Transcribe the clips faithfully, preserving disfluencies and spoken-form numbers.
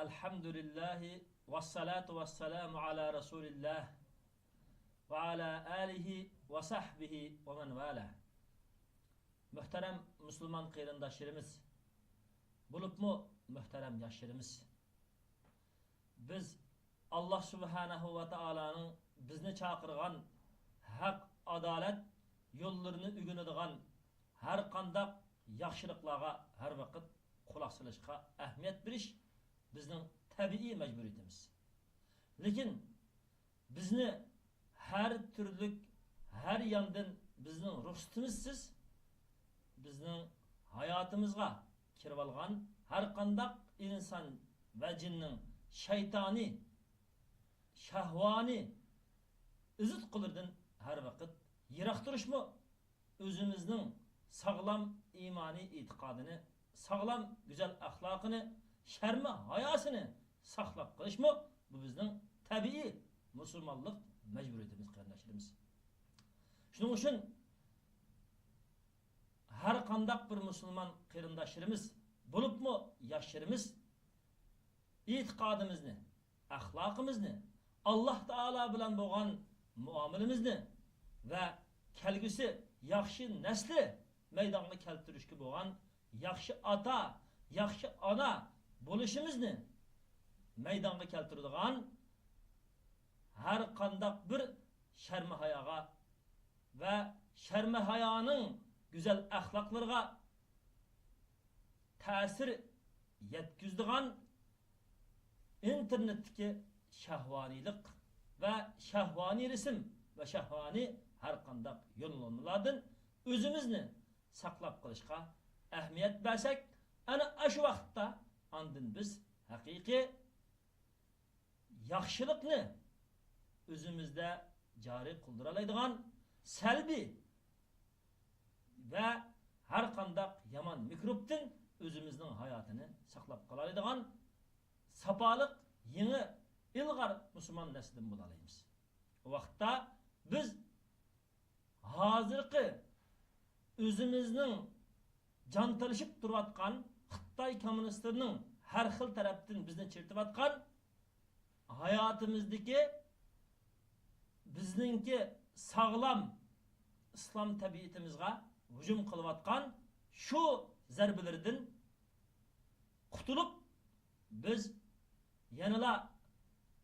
ئەلھەمدۇلىللاھى ۋەسسالاتۇ ۋەسسالامۇ ئالا رەسۇلىللاھ ۋە ئالا ئالىھى ۋە سەھبىھى ۋە مەن ۋالاھ. مۆھتەرەم مۇسۇلمان قېرىنداشلىرىمىز، بولۇپمۇ مۆھتەرەم ياشلىرىمىز، بىز ئاللاھ سۇبھانەھۇ ۋە تائالانىڭ بىزنى چاقىرغان ھەق، ئادالەت يوللىرىنى ئۆگىنىدىغان ھەر قانداق ياخشىلىقلارغا ھەر ۋاقىت قۇلاق سېلىشقا ئەھمىيەت بېرىش بىزنىڭ تەبىئىي مەجبۇرىيىتىمىز. لېكىن بىزنى ھەر تۈرلۈك، ھەر ياندىن بىزنىڭ رۇخسىتىمىزسىز بىزنىڭ ھاياتىمىزغا كىرىۋالغان ھەر قانداق ئىنسان ۋە جىننىڭ شەيتانىي، شەھۋانىي ئىزىتقۇلىرىدىن ھەر ۋاقىت يىراق تۇرۇشمۇ، ئۆزىمىزنىڭ ساغلام ئىمانىي ئېتىقادىنى، ساغلام گۈزەل ئەخلاقىنى، شەرمە ھاياسىنى ساقلاپ قېلىشمۇ، بۇ بىزنىڭ تەبىئىي مۇسۇلمانلىق مەجبۇرىيىتىمىز، قېرىنداشلىرىمىز. شۇنىڭ ئۈچۈن ھەر قانداق بىر مۇسۇلمان قېرىنداشلىرىمىز، بولۇپمۇ ياشلىرىمىز ئېتىقادىمىزنى، ئەخلاقىمىزنى، ئاللاھ تائالا بىلەن بولغان مۇئامىلىمىزنى ۋە كەلگۈسى ياخشى نەسلى مەيدانغا كەلتۈرۈشكە بولغان ياخشى ئاتا، ياخشى ئانا بولۇشىمىزنى مەيدانغا كەلتۈرىدىغان ھەر قانداق بىر شەرمە ھاياغا ۋە شەرمە ھايانىڭ گۈزەل ئەخلاقلىرىغا تەسىر يەتكۈزىدىغان ئىنتېرنېتتىكى شەھۋانىيلىق ۋە شەھۋانىي رەسىم ۋە شەھۋانىي ھەر قانداق يوللانمىلاردىن ئۆزىمىزنى ساقلاپ قېلىشقا ئەھمىيەت بەرسەك، ئەنە ئاشۇ ۋاقىتتا ئاندىن بىز ھەقىقىي ياخشىلىقنى ئۆزىمىزدە جارى قىلدۇرالايدىغان، سەلبىي ۋە ھەر قانداق يامان مىكروبتىن ئۆزىمىزنىڭ ھاياتىنى ساقلاپ قالالايدىغان ساپالىق، يېڭى، ئىلغار مۇسۇلمان نەسلىدىن بولالايمىز. ئۇ ۋاقىتتا بىز ھازىرقى ئۆزىمىزنىڭ جان تالىشىپ تۇرۇۋاتقان خىتاي كوممۇنىستلىرىنىڭ ھەر خىل تەرەپتىن بىزنى چىرىتىۋاتقان، ھاياتىمىزدىكى بىزنىڭكى ساغلام ئىسلام تەبىئىتىمىزغا ھۇجۇم قىلىۋاتقان شۇ زەربىلىرىدىن قۇتۇلۇپ، بىز يەنىلا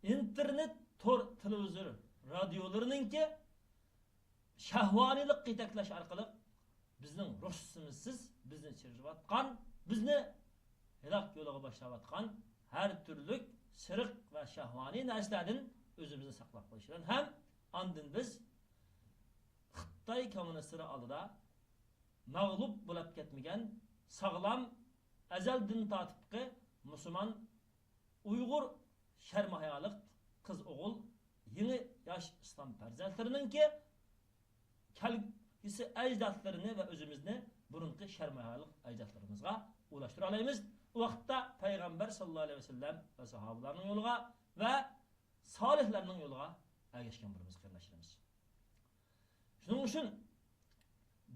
ئىنتېرنېت، تور، تېلېۋىزور، رادىيولىرىنىڭكى شەھۋانىيلىققا يېتەكلەش ئارقىلىق بىزنىڭ رۇخسىتىمىزسىز بىزنى چىرىۋاتقان، بىزنى ھالاك يولىغا باشلاۋاتقان ھەر تۈرلۈك سېرىق ۋە شەھۋانىي نەرسىلەردىن ئۆزىمىزنى ساقلاپ قېلىش بىلەن ھەم ئاندىن بىز خىتاي كوممۇنىستلىرى ئالدىدا مەغلۇپ بولۇپ كەتمىگەن ساغلام، ئەزەلدىن تارتىپقى مۇسۇلمان ئۇيغۇر شەرمى ھايالىق قىز ئوغۇل، يېڭى ياش ئىسلام پەرزەنتلىرىنىڭكى كەلگۈسى ئەجدادلىرىنى ۋە ئۆزىمىزنى بۇرۇنقى شەرمى ھايالىق ئەجدادلىرىمىزغا ئۇلاشتۇرالايمىز. ئۇ ۋاقىتتا پەيغەمبەر ساللاللاھۇ ئەلەيھى ۋەسەللەم ۋە ساھابىلارنىڭ يولىغا ۋە سالىھلارنىڭ يولىغا ئەگەشكەن بولىمىز، قېرىنداشلىرىمىز. شۇنىڭ ئۈچۈن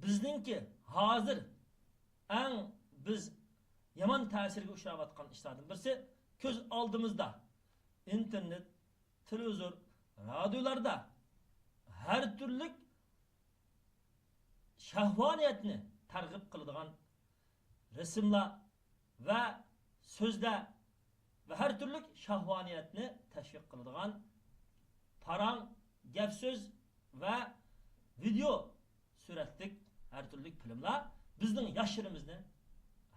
بىزنىڭكى ھازىر ئەڭ بىز يامان تەسىرگە ئۇچراۋاتقان ئىشلاردىن بىرسى، كۆز ئالدىمىزدا ئىنتېرنېت، تېلېۋىزور، رادىيولاردا ھەر تۈرلۈك شەھۋانىيەتنى تەرغىب قىلىدىغان رەسىملەر ۋە سۆزلەر ۋە ھەر تۈرلۈك شەھۋانىيەتنى تەشۋىق قىلىدىغان پاراڭ، گەپ سۆز ۋە ۋىدېئو سۈرەتلىك ھەر تۈرلۈك فىلىملار بىزنىڭ ياشلىرىمىزنى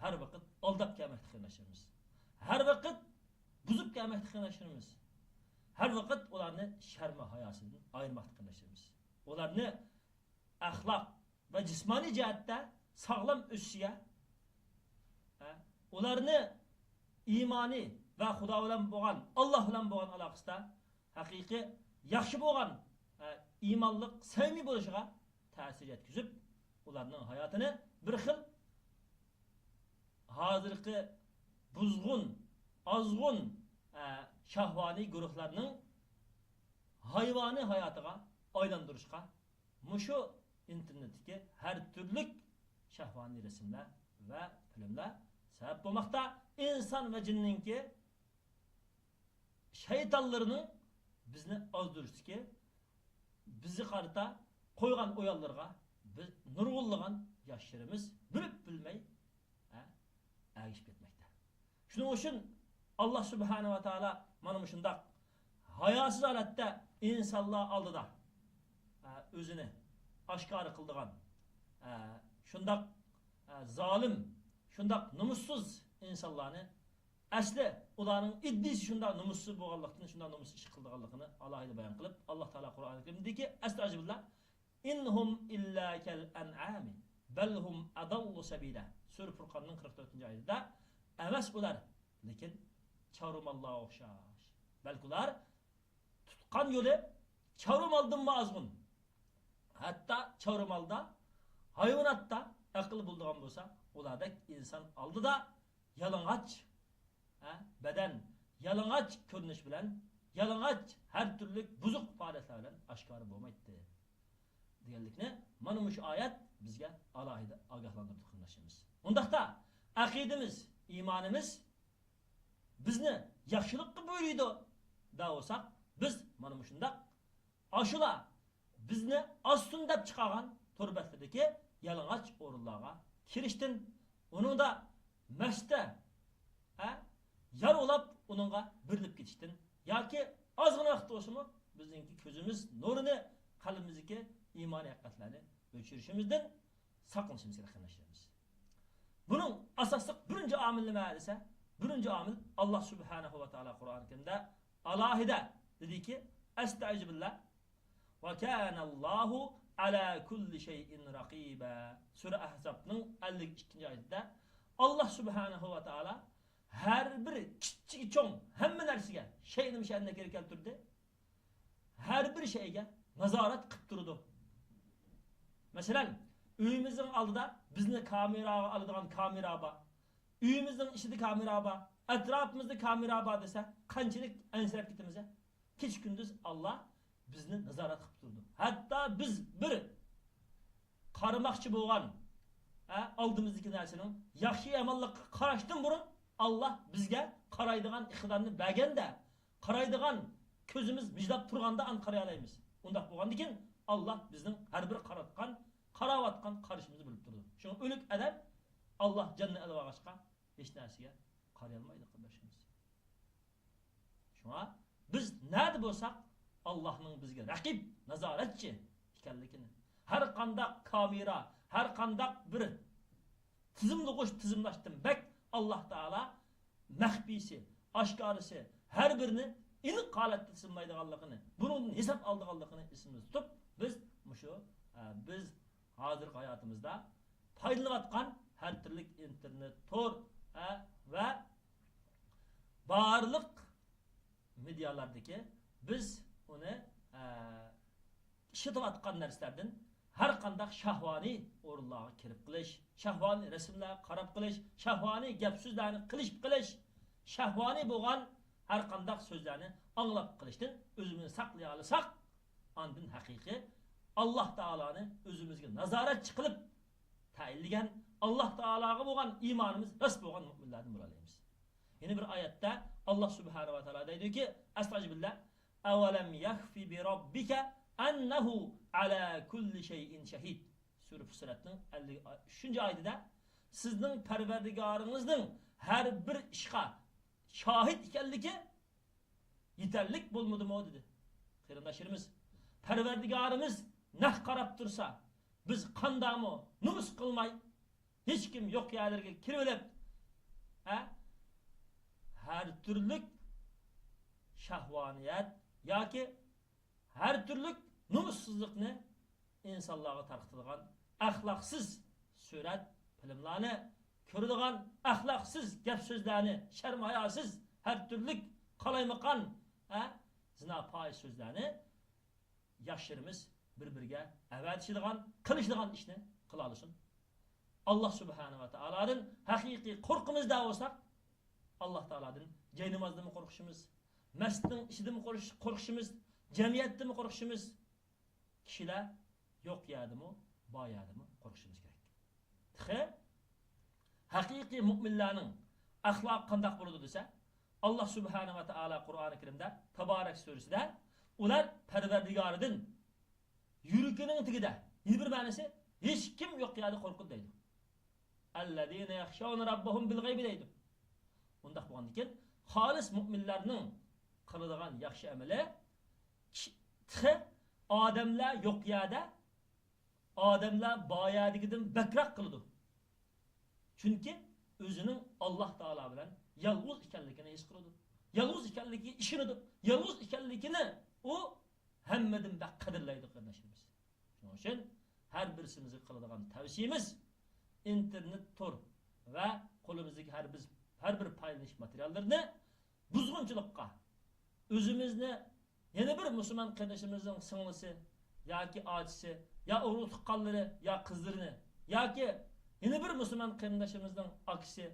ھەر ۋاقىت ئالداپ كەلمەكتە، قېرىنداشلىرىمىز. ھەر ۋاقىت بۇزۇپ كەلمەكتە، قېرىنداشلىرىمىز. ھەر ۋاقىت ئۇلارنى شەرمى ھاياسىدىن ئايرىماقتا، قېرىنداشلىرىمىز. ئۇلارنى ئەخلاق ۋە جىسمانىي جەھەتتە ساغلام ئۆسۈشىگە، ھە، ئۇلارنى ئىمانى ۋە خۇدا بىلەن بولغان، ئاللا بىلەن بولغان ئالاقىسىدا ھەقىقىي ياخشى بولغان، ھە، ئىمانلىق، سەمىمىي بولۇشىغا تەسىر يەتكۈزۈپ، ئۇلارنىڭ ھاياتىنى بىر خىل ھازىرقى بۇزغۇن، ئازغۇن، ھە، شەھۋانىي گۇرۇھلارنىڭ ھايۋانىي ھاياتىغا ئايلاندۇرۇشقا مۇشۇ ئىنتېرنېتتىكى ھەر تۈرلۈك شەھۋانىي رەسىملەر ۋە فىلىملەر سەۋەب بولماقتا. ئىنسان ۋە جىننىڭكى شەيتانلىرىنىڭ بىزنى ئازدۇرۇشتىكى، بىزگە قارىتا قويغان ئويۇنلىرىغا بىز نۇرغۇنلىغان ياشلىرىمىز بىلىپ بىلمەي، ھە، ئەگىشىپ كەتمەكتە. شۇنىڭ ئۈچۈن ئاللا سۇبھانەھۇ ۋە تائالا مانا مۇشۇنداق ھاياسىز ھالەتتە ئىنسانلار ئالدىدا، ھە، ئۆزىنى ئاشكارا قىلىدىغان، ھە، شۇنداق، ھە، زالىم، شۇنداق نومۇسسىز ئىنسانلارنى، ئەسلى ئۇلارنىڭ ئىدىيىسى شۇنداق نومۇسسىز بولغانلىقتىن، شۇنداق نومۇسسىز ئىش قىلىدىغانلىقىنى ئالاھىدە بايان قىلىپ، ئاللا تائالا قۇرئانى كەرىمدىكى، ئەستەئىزۇبىللا، «إن هم إلا كالأنعام بل هم أضل سبيلا». سۈرە فۇرقاننىڭ قىرىق تۆتىنچى ئايىتىدە، ئەمەس ئۇلار، لېكىن چارۋىماللارغا ئوخشاش. بەلكى ئۇلار تۇتقان يولى چارۋىمالدىنمۇ ئازغۇن. ھەتتا چارۋىمالدا، ھايۋاناتتا ئەقىل بولىدىغان بولسا، ئۇلاردەك ئىنسان ئالدىدا يالىڭاچ، ھە، بەدەن، يالىڭاچ كۆرۈنۈش بىلەن، يالىڭاچ ھەر تۈرلۈك بۇزۇق پائالىيەتلەر بىلەن ئاشكارا بولمايتتى، دېگەنلىكنى مانا مۇشۇ ئايەت بىزگە ئالاھىدە ئاگاھلاندۇردى، قېرىنداشلىرىمىز. ئۇنداقتا ئەقىدىمىز، ئىمانىمىز بىزنى ياخشىلىققا بۇيرۇيدۇ دەۋالساق، بىز مانا مۇشۇنداق ئاشۇلا بىزنى ئازسۇن دەپ چىقارغان تور بەتلىرىدىكى يالىڭاچ ئورۇنلارغا كىرىشتىن، ئۇنىڭدا مەستە، ھە، يار ئۇلاپ، ئۇنىڭغا بېرىلىپ كېتىشتىن ياكى ئازغىنا ۋاقىت بولسىمۇ بىزنىڭكى كۆزىمىز نۇرىنى، قەلبىمىزدىكى ئىمانىي ھەقىقەتلەرنى ئۆچۈرۈشىمىزدىن ساقلىنىشىمىز كېرەك، قېرىنداشلىرىمىز. بۇنىڭ ئاساسلىق بىرىنچى ئامىلى نېمە دېسە، بىرىنچى ئامىل، ئاللا سۇبھانەھۇ ۋە تائالا قۇرئانى كەرىمدە ئالاھىدە دېدىكى، ئەستەئىزۇبىللا، «ۋە كانەللاھۇ ئەلا كۇللى شەيئىن رەقىبا». سۈرە ئەھزابنىڭ ئەللىك ئىككىنچى ئايىتىدە، ئاللا سۇبھانەھۇ ۋە تائالا ھەر بىر كىچىكى چوڭ ھەممە نەرسىگە، شەيئىنى مۇشۇ ئەلنى كەلتۈردى، ھەر بىر شەيگە نازارەت قىلىپ تۇرىدۇ. مەسىلەن، ئۆيىمىزنىڭ ئالدىدا بىزنى كامېراغا ئالىدىغان كامېرا بار، ئۆيىمىزنىڭ ئىچىدە كامېرا بار، ئەتراپىمىزدا كامېرا بار دېسە، قانچىلىك ئەنسىرەپ كېتىمىز؟ كېچە-كۈندۈز ئاللا بىزنى نازارەت قىلىپ تۇرىدۇ. ھەتتا بىز بىر قارىماقچى بولغان، ھە، ئالدىمىزدىكى نەرسىنىڭ ياخشى-يامانلىققا قاراشتىن بۇرۇن، ئاللا بىزگە قارايدىغان ئىقتىدارنى بەرگەندە، قارايدىغان كۆزىمىز مىجلاپ تۇرغاندا ئاندىن قارايالايمىز. ئۇنداق بولغاندىكىن، ئاللا بىزنىڭ ھەر بىر قاراۋاتقان، قاراۋاتقان قارىشىمىزنى بىلىپ تۇرىدۇ. شۇڭا ئۆلۈك ئادەم ئاللا جاننى ئېلىۋالغاچقا، ھېچ نەرسىگە قارىيالمايدۇ، قېرىنداشلىرىمىز. شۇڭا بىز نەدە بولساق، ئاللانىڭ بىزگە رەقىب، نازارەتچى ئىكەنلىكىنى، ھەر قانداق كامېرا، ھەر قانداق بىر تىزىملىغۇچ، تىزىملاشتىن بەك ئاللا تائالا مەخپىيسى، ئاشكارىسى، ھەر بىرىنى ئېنىق ھالەتتە تىزىملايدىغانلىقىنى، بۇنىڭدىن ھېساب ئالىدىغانلىقىنى ئېسىمىزدە تۇتۇپ، بىز مۇشۇ، ئە، بىز ھازىرقى ھاياتىمىزدا پايدىلىنىۋاتقان ھەر تۈرلۈك ئىنتېرنېت تور، ئە، ۋە بارلىق مېدىيالاردىكى بىز ئۇنى، ئە، ئىشلىتىۋاتقان نەرسىلەردىن ھەر قانداق شەھۋانىي ئورۇنلارغا كىرىپ قېلىش، شەھۋانىي رەسىملەرگە قاراپ قېلىش، شەھۋانىي گەپ-سۆزلەرنى قىلىشىپ قېلىش، شەھۋانىي بولغان ھەر قانداق سۆزلەرنى ئاڭلاپ قېلىشتىن ئۆزىمىزنى ساقلىيالىساق، ئاندىن ھەقىقىي ئاللا تائالانى ئۆزىمىزگە نازارەتچى قىلىپ تەيىنلىگەن، ئاللا تائالاغا بولغان ئىمانىمىز راست بولغان مۆمىنلەردىن بولالايمىز. يەنە بىر ئايەتتە ئاللا سۇبھانەھۇ ۋە تائالا دەيدۇكى، ئەستەئىزۇبىللا، «ئەۋەلەم يەكفى بىرەببىكە ئەننەھۇ ئەلا كۇللى شەيئىن شەھىد». سۈرە فۇسسىلەتنىڭ ئەللىك ئۈچىنچى ئايىتىدە، «سىزنىڭ پەرۋەردىگارىڭىزنىڭ ھەر بىر ئىشقا شاھىت ئىكەنلىكى يېتەرلىك بولمىدىمۇ؟» دېدى. قېرىنداشلىرىمىز، پەرۋەردىگارىمىز نەق قاراپ تۇرسا، بىز قانداقمۇ نومۇس قىلماي، ھېچكىم يوق يەرلەرگە كىرىۋېلىپ، ھە؟ ھەر تۈرلۈك شەھۋانىيەت ياكى ھەر تۈرلۈك نومۇسسىزلىقنى ئىنسانلارغا تارقىتىدىغان ئەخلاقسىز سۈرەت، فىلىملارنى كۆرىدىغان، ئەخلاقسىز گەپ-سۆزلەرنى، شەرم-ھاياسىز ھەر تۈرلۈك قالايمىقان، ھە، زىنا، پاھىشە سۆزلەرنى ياشلىرىمىز بىر-بىرىگە ئەۋەتىشىدىغان، قىلىشىدىغان ئىشنى قىلالىسۇن. ئاللا سۇبھانەھۇ ۋە تائالادىن ھەقىقىي قورقىمىز دەۋالساق، ئاللا تائالادىن جاينامازدىنمۇ قورقۇشىمىز، مەسچىتنىڭ ئىچىدىنمۇ قورقۇش-، قورقۇشىمىز، جەمئىيەتتىنمۇ قورقۇشىمىز، كىشىلەر يوق يەردىمۇ، بار يەردىمۇ قورقۇشىمىز كېرەك. تېخى ھەقىقىي مۆمىنلەرنىڭ ئەخلاقى قانداق بولىدۇ دېسە، ئاللا سۇبھانەھۇ ۋە تائالا قۇرئانى كەرىمدە، تابارەك سۈرىسىدە، ئۇلار پەرۋەردىگارىدىن يۈرىكىنىڭ تېگىدە، يەنە بىر مەنىسى، ھېچكىم يوق يەردە قورقىدۇ دەيدۇ. ئەللەزىنە يەخشەۋنە رەببەھۇم بىل غەيبى دەيدۇ. ئۇنداق بولغاندىكىن، خالىس مۆمىنلەرنىڭ قىلىدىغان ياخشى ئەمىلى كى-، تېخى ئادەملەر يوق يەردە، ئادەملەر بار يەردىكىدىن بەكرەك قىلىدۇ. چۈنكى ئۆزىنىڭ ئاللا تائالا بىلەن يالغۇز ئىكەنلىكىنى ھېس قىلىدۇ. يالغۇز ئىكەنلىكىگە ئىشىنىدۇ. يالغۇز ئىكەنلىكىنى ئۇ ھەممىدىن بەك قەدىرلەيدۇ، قېرىنداشلىرىمىز. شۇنىڭ ئۈچۈن ھەر بىرسىمىزگە قىلىدىغان تەۋسىيىمىز، ئىنتېرنېت تور ۋە قولىمىزدىكى ھەر بىز، ھەر بىر پايدىلىنىش ماتېرىياللىرىنى بۇزغۇنچىلىققا، ئۆزىمىزنى يەنە بىر مۇسۇلمان قېرىندىشىمىزنىڭ سىڭلىسى ياكى ئاچىسى، يا ئۇرۇق تۇغقانلىرى، يا قىزلىرىنى، ياكى يەنە بىر مۇسۇلمان قېرىندىشىمىزنىڭ ئاكىسى،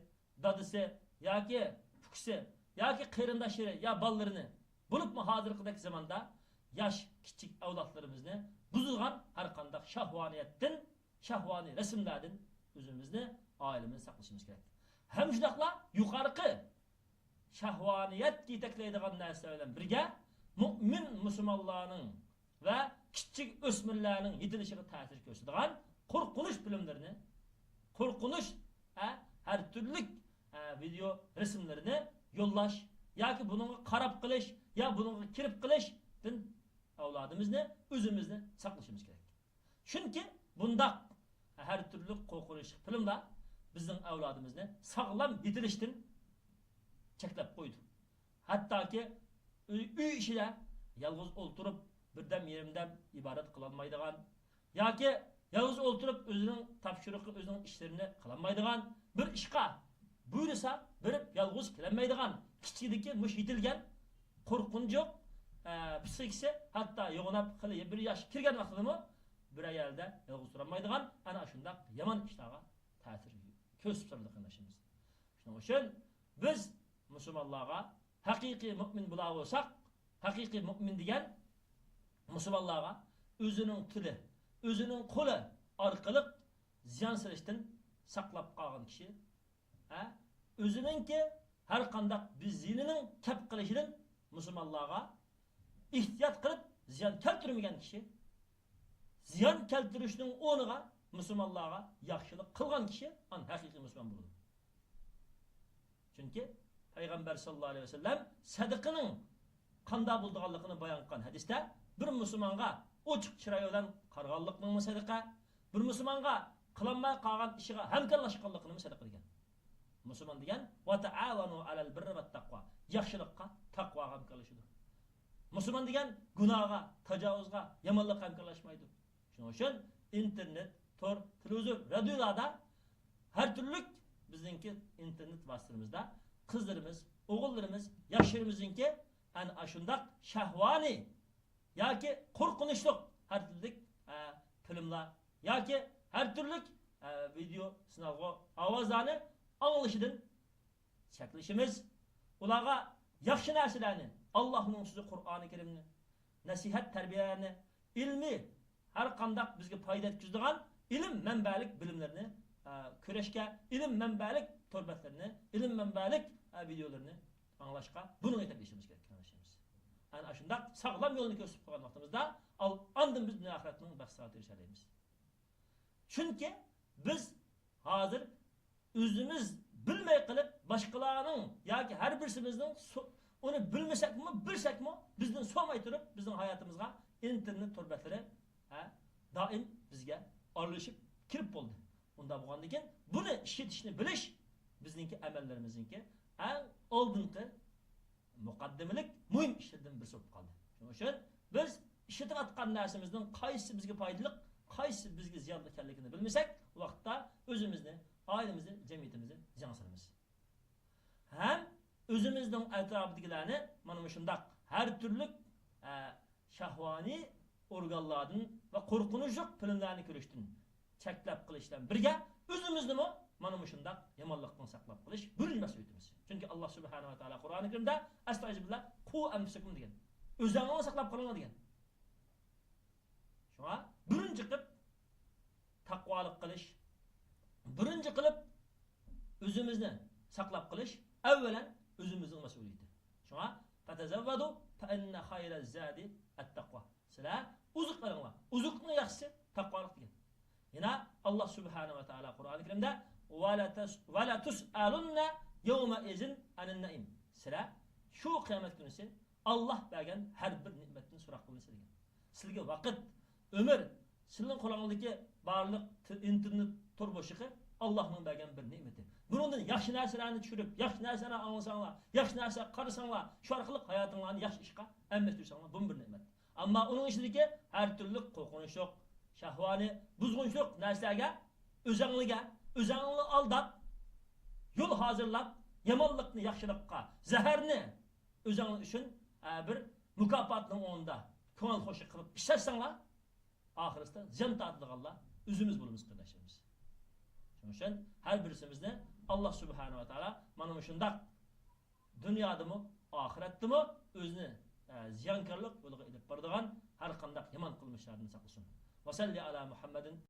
دادىسى ياكى ئۇكىسى ياكى قېرىنداشلىرى يا بالىلىرىنى، بولۇپمۇ ھازىرقىدەك زاماندا ياش، كىچىك ئەۋلادلىرىمىزنى بۇزىدىغان ھەر قانداق شەھۋانىيەتتىن، شەھۋانىي رەسىملەردىن ئۆزىمىزنى، ئائىلىمىزنى ساقلىشىمىز كېرەك. ھەم شۇنداقلا يۇقىرىقى شەھۋانىيەت يېتەكلەيدىغان نەرسىلەر بىلەن بىرگە، مۆمىن مۇسۇلمانلارنىڭ ۋە كىچىك ئۆسمۈرلەرنىڭ يېتىلىشىگە تەسىر كۆرسىتىدىغان قورقۇنچ فىلىملىرىنى، قورقۇنچ، ھە، ھەر تۈرلۈك، ھە، ۋىدېئو رەسىملىرىنى يوللاش ياكى بۇنىڭغا قاراپ قېلىش يا بۇنىڭغا كىرىپ قېلىشتىن ئەۋلادىمىزنى، ئۆزىمىزنى ساقلىشىمىز كېرەك. چۈنكى بۇنداق ھەر تۈرلۈك قورقۇنچلۇق فىلىملار بىزنىڭ ئەۋلادىمىزنى ساغلام يېتىلىشتىن چەكلەپ قويىدۇ. ھەتتاكى ئۆي، ئۆي ئىچىدە يالغۇز ئولتۇرۇپ، بىردەم يېرىمدەم ئىبادەت قىلالمايدىغان ياكى يالغۇز ئولتۇرۇپ ئۆزىنىڭ تاپشۇرۇقى، ئۆزىنىڭ ئىشلىرىنى قىلالمايدىغان، بىر ئىشقا بۇيرۇسا بېرىپ يالغۇز كېلەلمەيدىغان، كىچىكىدىكى مۇشۇ يېتىلگەن، قورقۇنچۇق، ئە، پسىخىكىسى ھەتتا يوغىناپ خېلى بىر ياشقا كىرگەن ۋاقتىدىمۇ بىرەر يەردە يالغۇز تۇرالمايدىغان ئەنە شۇنداق يامان ئىشلارغا تەسىر كۆرسىتىپ تۇرىدۇ، قېرىنداشلىرىمىز. شۇنىڭ ئۈچۈن بىز مۇسۇلمانلارغا ھەقىقىي مۆمىن بولا بولساق، ھەقىقىي مۆمىن دېگەن مۇسۇلمانلارغا ئۆزىنىڭ تىلى، ئۆزىنىڭ قولى ئارقىلىق زىيان سېلىشتىن ساقلاپ قالغان كىشى، ھە؟ ئۆزىنىڭكى ھەر قانداق بىر زىيىنىنىڭ كەپ قېلىشىدىن مۇسۇلمانلارغا ئېھتىيات قىلىپ زىيان كەلتۈرمىگەن كىشى، زىيان كەلتۈرۈشنىڭ ئورنىغا مۇسۇلمانلارغا ياخشىلىق قىلغان كىشى ئان ھەقىقىي مۇسۇلمان بولىدۇ. چۈنكى پەيغەمبەر ساللاللاھۇ ئەلەيھى ۋەسەللەم سەدىقىنىڭ قانداق بولىدىغانلىقىنى بايان قىلغان ھەدىستە، بىر مۇسۇلمانغا ئوچۇق چىراي بىلەن قارىغانلىقنىڭمۇ سەدىقە، بىر مۇسۇلمانغا قىلالماي قالغان ئىشىغا ھەمكارلاشقانلىقىنىمۇ سەدىقە دېگەن. مۇسۇلمان دېگەن، ۋەتەئاۋەنۇ ئەلەل بىررى ۋەتتەقۋا، ياخشىلىققا، تەقۋاغا ھەمكارلىشىدۇ. مۇسۇلمان دېگەن گۇناھقا، تاجاۋۇزغا، يامانلىققا ھەمكارلاشمايدۇ. شۇنىڭ ئۈچۈن ئىنتېرنېت، تور، تېلېۋىزور، رادىيودا ھەر تۈرلۈك بىزنىڭكى ئىنتېرنېت ۋاسىتىلىرىمىزدا قىزلىرىمىز، ئوغۇللىرىمىز، ياشلىرىمىزنىڭكى ئەنە ئاشۇنداق شەھۋانىي ياكى قورقۇنچلۇق ھەر تۈرلۈك، ئە، فىلىملار ياكى ھەر تۈرلۈك، ئە، ۋىدېئو سىنالغۇ ئاۋازلارنى ئاڭلىشىدىن چەكلىشىمىز. ئۇلارغا ياخشى نەرسىلەرنى، ئاللاھنىڭ سۆزى قۇرئانى كەرىمنى، نەسىھەت تەربىيەلەرنى، ئىلمىي ھەر قانداق بىزگە پايدا يەتكۈزىدىغان ئىلىم مەنبەلىك بىلىملەرنى، ئە، كۆرۈشكە، ئىلىم مەنبەلىك تور بەتلىرىنى، ئىلىم مەنبەلىك، ئە، ۋىدېئولىرىنى ئاڭلاشقا بۇنىڭغا يېتەكلىشىمىز كېرەك، قېرىنداشلىرىمىز. ئەنە ئاشۇنداق ساغلام يولنى كۆرسىتىپ قويغان ۋاقتىمىزدا، ئال-، ئاندىن بىز دۇنيا ئاخىرەتنىڭ بەخت سائادىتىگە ئېرىشەلەيمىز. چۈنكى بىز ھازىر ئۆزىمىز بىلمەي قېلىپ، باشقىلارنىڭ ياكى ھەر بىرسىمىزنىڭ سو-، ئۇنى بىلمىسەكمۇ، بىلسەكمۇ، بىزدىن سورىماي تۇرۇپ، بىزنىڭ ھاياتىمىزغا ئىنتېرنېت تور بەتلىرى، ھە، دائىم بىزگە ئارىلىشىپ كىرىپ بولدى. ئۇنداق بولغاندىن كېيىن بۇنى ئىشلىتىشنى بىلىش بىزنىڭكى ئەمەللىرىمىزنىڭكى ئەڭ ئالدىنقى مۇقەددىمىلىك مۇھىم ئىشلىرىدىن بىرسى بولۇپ قالدى. شۇنىڭ ئۈچۈن بىز ئىشلىتىۋاتقان نەرسىمىزنىڭ قايسىسى بىزگە پايدىلىق، قايسىسى بىزگە زىيانلىق ئىكەنلىكىنى بىلمىسەك، ئۇ ۋاقىتتا ئۆزىمىزنى، ئائىلىمىزنى، جەمئىيىتىمىزنى زىيانغا سالىمىز. ھەم ئۆزىمىزنىڭ ئەتراپىدىكىلەرنى مانا مۇشۇنداق ھەر تۈرلۈك، ئە، شەھۋانىي ئورگانلاردىن ۋە قورقۇنچلۇق فىلىملەرنى كۆرۈشتىن چەكلەپ قېلىش بىلەن بىرگە، ئۆزىمىزنىمۇ مانا مۇشۇنداق يامانلىقتىن ساقلاپ قېلىش بىرىنچى مەسئۇلىيىتىمىز. چۈنكى ئاللا سۇبھانەھۇ ۋە تائالا قۇرئانى كەرىمدە، ئەستەئىزبىللا، قۇ ئەنفۇسەكۇم دېگەن. ئۆزۈڭلارنى ساقلاپ قېلىڭلار دېگەن. شۇڭا بىرىنچى قىلىپ تەقۋالىق قىلىش، بىرىنچى قىلىپ ئۆزىمىزنى ساقلاپ قېلىش ئەۋۋەلەن ئۆزىمىزنىڭ مەسئۇلىيىتى. شۇڭا، فتزودوا فإن خير الزاد التقوى. سىلەر ئوزۇق ئېلىڭلار. ئوزۇقنىڭ ياخشىسى تەقۋالىق دېگەن. يەنە ئاللا سۇبھانەھۇ ۋە تائالا قۇرئانى كەرىمدە، ۋەلە تۇسئەلۇننە يەۋمەئىزىن ئەنىن نەئىم. سىلەر شۇ قىيامەت كۈنىسى ئاللا بەرگەن ھەر بىر نېمەتتىن سوراق قىلىنىسىلەر دېگەن. سىلەرگە ۋاقىت، ئۆمۈر، سىلىنىڭ قولۇڭىزدىكى بارلىق ت-، ئىنتېرنېت تور بوشلۇقى ئاللانىڭ بەرگەن بىر نېمىتى. بۇنىڭدىن ياخشى نەرسىلەرنى چۈشۈرۈپ، ياخشى نەرسىلەرنى ئاڭلىساڭلار، ياخشى نەرسىلەرگە قارىساڭلار، شۇ ئارقىلىق ھاياتىڭلارنى ياخشى ئىشقا ئەلمەشتۈرسەڭلار، بۇمۇ بىر نېمەت. ئەمما ئۇنىڭ ئىچىدىكى ھەر تۈرلۈك قورقۇنچلۇق، شەھۋانىي، بۇزغۇنچىلىق نەرسىلەرگە ئۆزەڭلىگە، ئۆزەڭلارنى ئالداپ، يول ھازىرلاپ، يامانلىقنى ياخشىلىققا، زەھەرنى ئۆزەڭلار ئۈچۈن، ئە، بىر مۇكاپاتنىڭ ئورنىدا كۆڭۈل خۇشى قىلىپ ئىشلەتسەڭلار، ئاخىرسىدا زىيان تارتىدىغانلار ئۆزىمىز بولىمىز، قېرىنداشلىرىمىز. شۇنىڭ ئۈچۈن ھەر بىرسىمىزنى ئاللا سۇبھانەھۇ ۋە تائالا مانا مۇشۇنداق دۇنيادىمۇ، ئاخىرەتتىمۇ ئۆزىنى، ئە، زىيانكارلىق يولىغا ئېلىپ بارىدىغان ھەر قانداق يامان قىلمىشلاردىن ساقلىسۇن. ۋەسەللى ئالا مۇھەممەدىن